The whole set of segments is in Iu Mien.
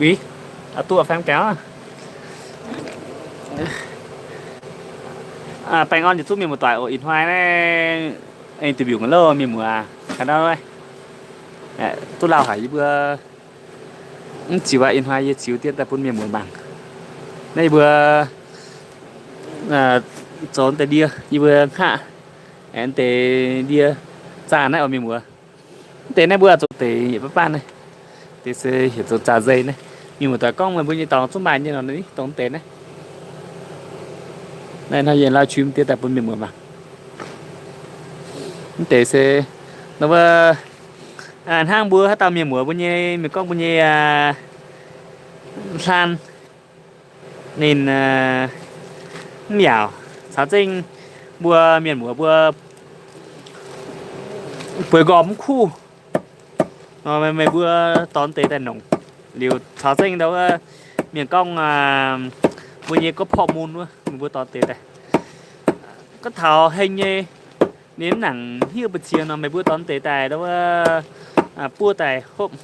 Uix, duqv faeng biaux. Baengh orn yietc zungv mienh muoz-doic oc. Ih hnoi naaiv aengx duih mbiungc louh mienh muoz ga'ndau, duqv lauh haic yie mbuo. Mv ziux aqv, ih hnoi yie ziux dien daaih bun mienh muoz mangc. Naaiv yie mbuo zoux deix ndie, yie mbuo hngaqv aengx deix ndie zaah naaiv oc mienh muoz. Mv deix naaiv mbuo zuqc deix yietc baav baav naaiv. Deix se heuc zoux zaah nzei naaiv. Mienh muoz-doic gorngv meih mbuo nyei dorngx zungv maaih nyei nor, dongh deix naaiv. Naaiv hnoi yie live stream dien daaih bun mienh muoz mangc. Mv deix se nor wuov, hnangv mbuo haaix dauh mienh muoz mbuo nyei, mienh gorngv mbuo nyei hlaan ninh mv miaux, caux zengv mbuo mienh muoz mbuo bueix nqormh mv kuv nor, meih mbuo dorh deix daaih nongc. Liuz caux zengv ndau wuov mienh gorngv mbuo nyei gorqv-porv mun wuov, meih mbuo dorh deix daaih. Gorngv taux heng nyei, ninh mv nangc hniev mbu'ziex nor, meih mbuo dorh deix daaih ndau wuov buov daaih hopv,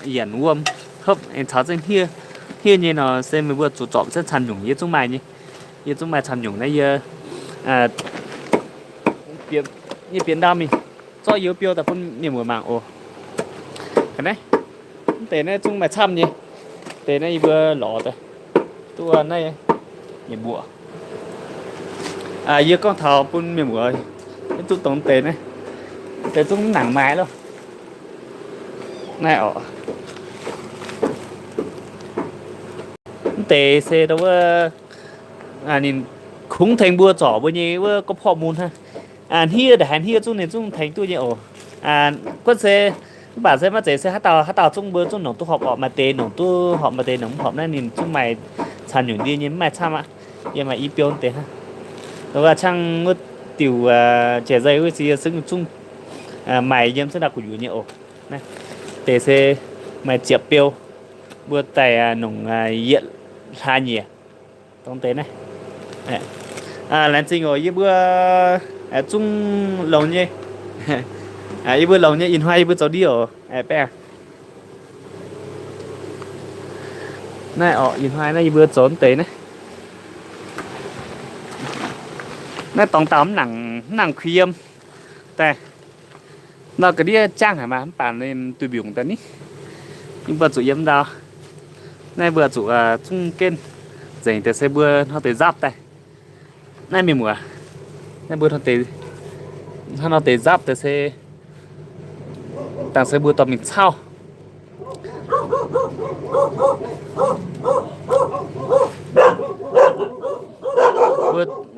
yienc wuom hopv, caux zengv hniev nyei nor se meih mbuo zuqc zorpc zengv camv nyungc, yie zungv maaih nyei. Yie zungv maaih camv nyungc naaiv yie nyei bieqc ndau mingh zorqv yie biou daaih bun mienh muoz mangc oc. Ga'naaiv, mv deix naaiv zungv maaih camv nyei. Deix naaiv yie mbuo lorz daaih duqv naaiv nyei mbuoqc. Yie gorngv taux bun mienh muoz, duqv dongh deix naaiv, deix zungv mv nangc maaiz loh. Naaiv oc. Mv deix se ndau wuov, ninh kungx tengx mbuo zorc mbuo nyei wuov gorqv-porv mun hnangv. Hniev ndaaih haaix hniev zungv ninh zungv tengx duqv nyei oc. Guonv se, mv baac se maiv zeiz se haaix dauh haaix dauh zungv mbuo zungv nongc duqv horpc orqc, maaih deix nongc duqv horpc, maaih deix nongc mv horpc naaiv ninh zungv maaih camv nyungc ndie nyei, mv maaih camv aqv. Yie maaih i biou deix hnangv. Wuov cangv wuov diuh jiex nzei wuov se yie zungv maaih yiem zungv ndau gu'nyuoz nyei oc. Naaiv deix se maaih ziepc biou, mbuo daaih nongc yietc hlaax nyieqc dongh deix naaiv. Laengz zingh oc, yie mbuo zungv longx nyei. Yie mbuo longx nyei, ih hnoi yie mbuo zoux ndie oc. Baeqv naaiv oc, ih hnoi naaiv yie mbuo zoux deix naaiv. Naaiv dorngx dauh mv nangc, mv nangc kuinx yiem daaih. Nor ga'ndiev jangv haic maah, mv baac ninh duih mbiungc daaih ni. Yie mbuo zuqc yiem ndau. Naaiv mbuo zuqc zungv genv nzengc deix se mbuo hnoi deix nzapv daaih. Naaiv mienh muoz, naaiv mbuo hnoi deix, hnangv nor deix nzapv deix se dangh se mbuo dorh mingh cauv.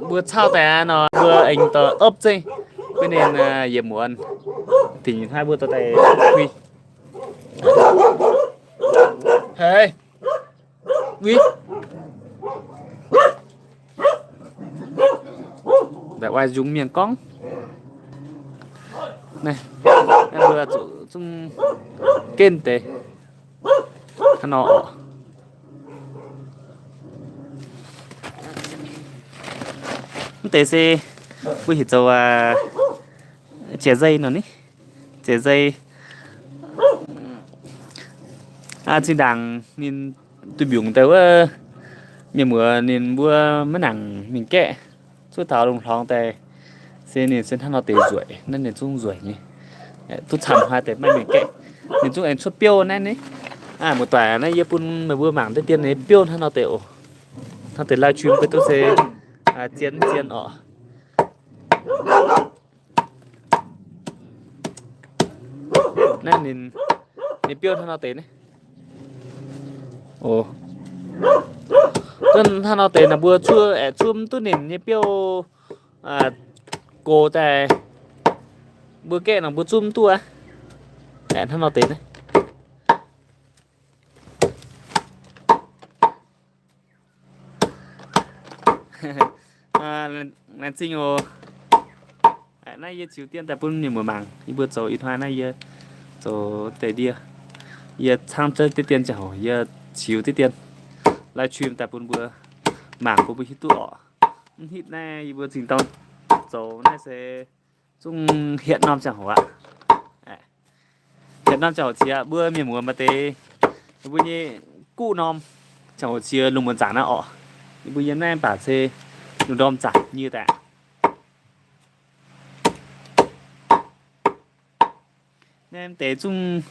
Mbuo cauv daaih nor, mbuo aengx dorh opv zengv bun ninh yietc muonz. Dingc hnangv mbuo dorh daaih kui. Hei, uix. Ndaaih oix nzungx mienh gorngv. Naaiv, naaiv mbuo zuqc zungv genv deix hnangv nor oc. Mv deix se mbuo heuc zoux jiex nzei nor ni. Jiex nzei. Zinh ndaangc ninh duih mbiungc daaih wuov, mienh muoz ninh mbuo maiv nangc mingh gaeqv. Cuotv taux lungh hlorngx daaih se ninh se hnangv nor deix nzueic, naaiv ninh zungv nzueic nyei. Duqv camv haaix deix maiv mingh gaeqv, ninh zungv aengx cuotv biouv naaiv ni. Muoz-doic, naaiv yie bun meih mbuo mangc deix dien ninh biouv hnangv nor deix oc. Hnangv deix live stream beiv duqv se zien zien oc. Naaiv ninh, ninh biouv hnangv nor deix naaiv. Oc, hnangv nor deix naaic mbuo cuotv aeqv, cuotv mv duqv ninh nyei biouv gox daaih, mbuo gaeqv nor mbuo cuotv mv duqv aqv. Aeqv, hnangv nor deix naaiv. Laengz zingh oc. Naaiv yie ziux dien daaih bun mienh muoz mangc. Yie mbuo zoux ih hnoi naaiv yie zoux deix ndie. Yie cangv deix dien ziangh hoc yie ziux deix dien live stream daaih bun mbuo mangc, bun mbuo hiuv duqv oc. Mv hitv naaiv yie mbuo zinh dorn zoux naaiv se zungv hietc norm ziangh hoc aqv. Hietc norm ziangh hoc qiex mbuo mienh muoz maaih deix Ninh mbuo nyei guqv norm, ziangh hoc ziex lungh muonz zanc naaiv orqc. Ninh mbuo yiem naaiv mv baac se lungh ndorm zanc nyei daaih. Naaiv deix zungv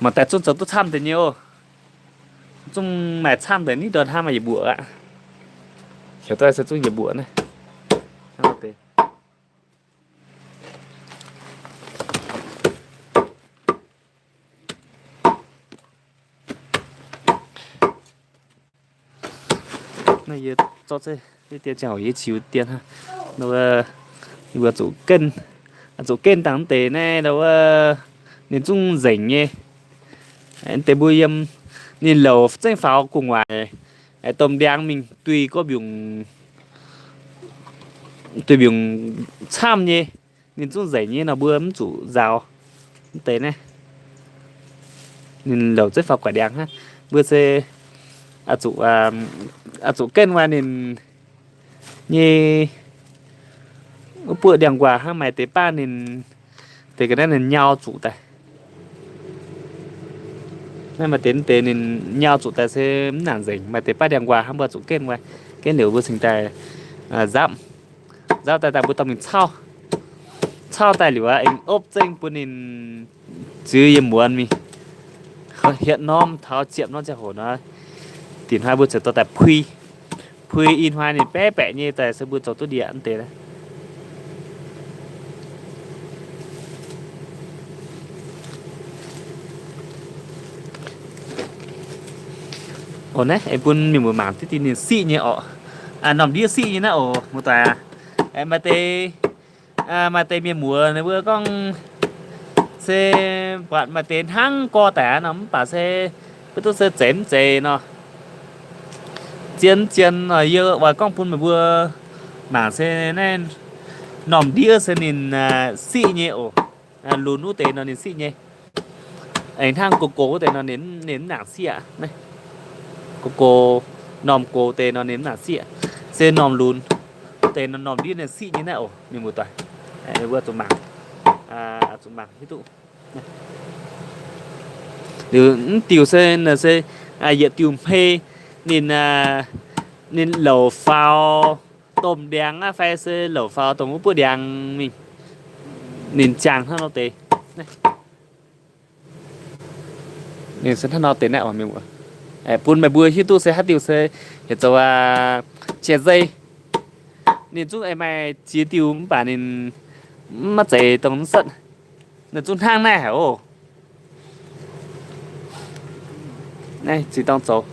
mangc daaih zungv zoux duqv camv deix nyei oc. Zungv maaih camv deix nitv ndorn hnangv maaih yietc mbuoqc aqv. Heuc duqv se zungv yietc mbuoqc naaiv. Naaiv yie zorqv deix dien ziangh hoc yie ziux dien hnangv. Ninh mbuo zuqc gen, zuqc gen dangh deix naaiv, ninh zungv nzengc nyei. Deix mbuo yiem ninh louc zengv faaux gu'nguaaic, domh ndiangx mingh duih gorqv mbiungc, duih mbiungc camv nyei. Ninh zungv nzengc nyei nor mbuo mv zuqc nzaaux. Mv deix naaiv ninh louc zengv faaux gu'nguaaic ndiangx hnangv. Mbuo se zuqc, zuqc gen waac ninh nyei wuov buoqv ndiangx-nquaah hnangv, maaih deix baav ninh deix ga'naaiv ninh nyau zuqc daaih. Naaiv maaih deix deix ninh nyau zuqc daaih se mv nangc nzengc, maaih deix baav ndiangx-nquaah hnangv, mbuo zuqc gen waac, gen liuz mbuo cingx daaih nzapv. Nzapv daaih daaih mbuo dorh mingh cauv. Cauv daaih liuz aqv, aengx opv zengv bun ninh ziux yiem muonz mingh. Hietc norm taux ziepc norm ziangh hoc nor, dingc hnoi mbuo ziouc dorh daaih pui. Pui ih hnoi ninh baeqv baeqc nyei daaih se mbuo zoux duqv ndie mv deix. Oc, naaiv aengx bun mienh muoz mangc diqv dien ninh siqv nyei orqc. Normh ndiev siqv nyei naaiv oc, muoz-doic aac. Maaih deix, maaih deix mienh muoz ninh mbuo gorngv se buatc maaih deix hnangv gorx daic nor, mv baac se maiv duqv se zeiz mv zeiz nor, zien zien nor, yie oix gorngv bun meih mbuo mangc se naaiv normh ndiev se ninh siqv nyei oc. Lunx wuov deix nor ninh siqv nyei. Aengx hnangv gox gox wuov deix nor ninh mv nangc siqv aqv. Gox gox, normh gox deix nor ninh mv nangc siqv. Se normh lunx wuov deix nor normh ndiev ninh siqv nyei naaiv oc, mienh muoz-doic. Mbuo zuqc mangc, zuqc mangc hiuv duqv. Liuz mv diuh se, se yietc diuh hmei ninh, ninh louc faaux domh ndiangx aqv fai se louc faaux dongh wuov buoqv ndiangx mingh, ninh ziangh hnangv nor deix. Ninh se hnangv nor deix naaiv oc, bun meih mbuo hiuv duqv se haaix diuh se heuc zoux jiex nzei. Ninh zungv aengx maaih ziex diuh mv baac ninh maiv zeiz dongh mv setv. Ninh zungv hnangv naaiv haic oc. Naaiv zinh dorng zoux.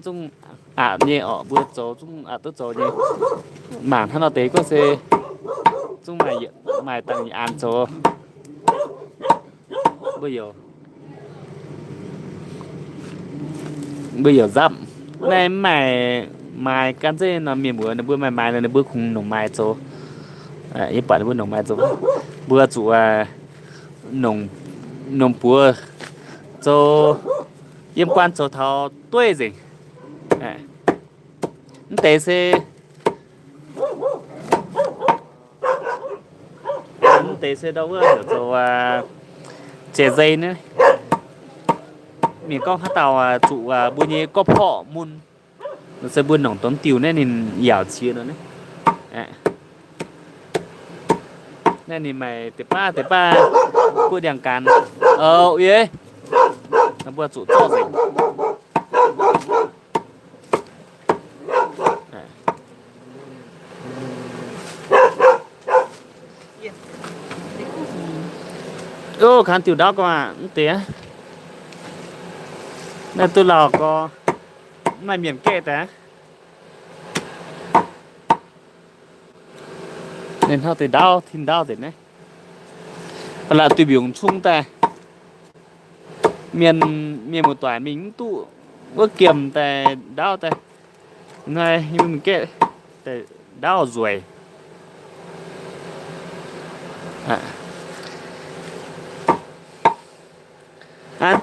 Zungv aqc nyei orqc, mbuo zoux zungv aqc duqv zoux nyei. Mangc hnangv nor deix gorngv se zungv maaih dangh yietc an zoux. Mbuo mbuo yaac nzapv. Naaiv mv maaih maaiz gan zeiv nor, mienh muoz ninh mbuo maaih maaiz nor ninh mbuo kungx nongc maaiz zoux. Yie buatc ninh mbuo nongc maaiz zoux. Mbuo zuqc nongc buoz zoux, yiem guan zoux taux dueiv nzengc. Mv deix se Mv deix se ndau wuov heuc zoux jiex nzei naaiv. Mienh gorngv haaix dauh zuqc mbuo nyei gorqv-porqv mun, se mbuo nongc dongh diuh naaiv ninh yaauc qiex nor. Naaiv ninh maaih deix baav deix baav buov ndiangx-gaanx. Oc, yie, mbuo zuqc zorqv nzengc. Ov, kangx diuh ndaauv gorngv aqv, mv deix. Naaiv duqv lauh gorx, mv maaih mienh gaeqv daaih. Ninh hnangv deix ndaauv, tin ndaauv nzengc naaiv. Ba'laqc duih mbiungc cung daaih. Mienh, mienh muoz-doic mingh mv duqv wuov giemh daaih ndaauv daaih. Hnoi mingh gaeqv daaih ndaauv nzueic.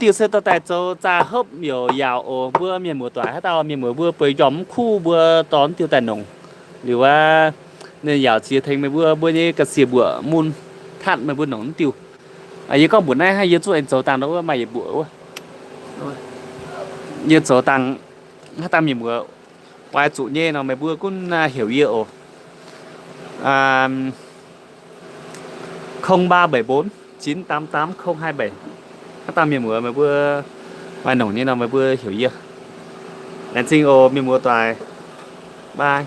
Diuh se dorh daaih zoux zaah hopv youc yaauc oc. Mbuo mienh muoz-doic haaix dauh mienh muoz mbuo bueix njormh mv kuv mbuo dorh diuh daaih nongc. Liuz aqv, ninh yaauc qiex tengx meih mbuo, mbuo nyei ga'sie mbuoqc mun, Tatv meih mbuo nongc mv diuh. Yie gorngv mbuox naaiv hnangv, yie zuqv aengx zoux dangh nor wuov maaih yietc mbuoqc wuov. Yie zoux dangh, haaix dauh mienh muoz oix zuqc nyei nor meih mbuo gunv heuc yie oc. Không ba bảy bốn chín tám tám không hai bảy. Haaix dauh mienh muoz meih mbuo maaih nongc nyei nor meih mbuo heuc yie. Laengz zingh oc mienh muoz doic. Bye.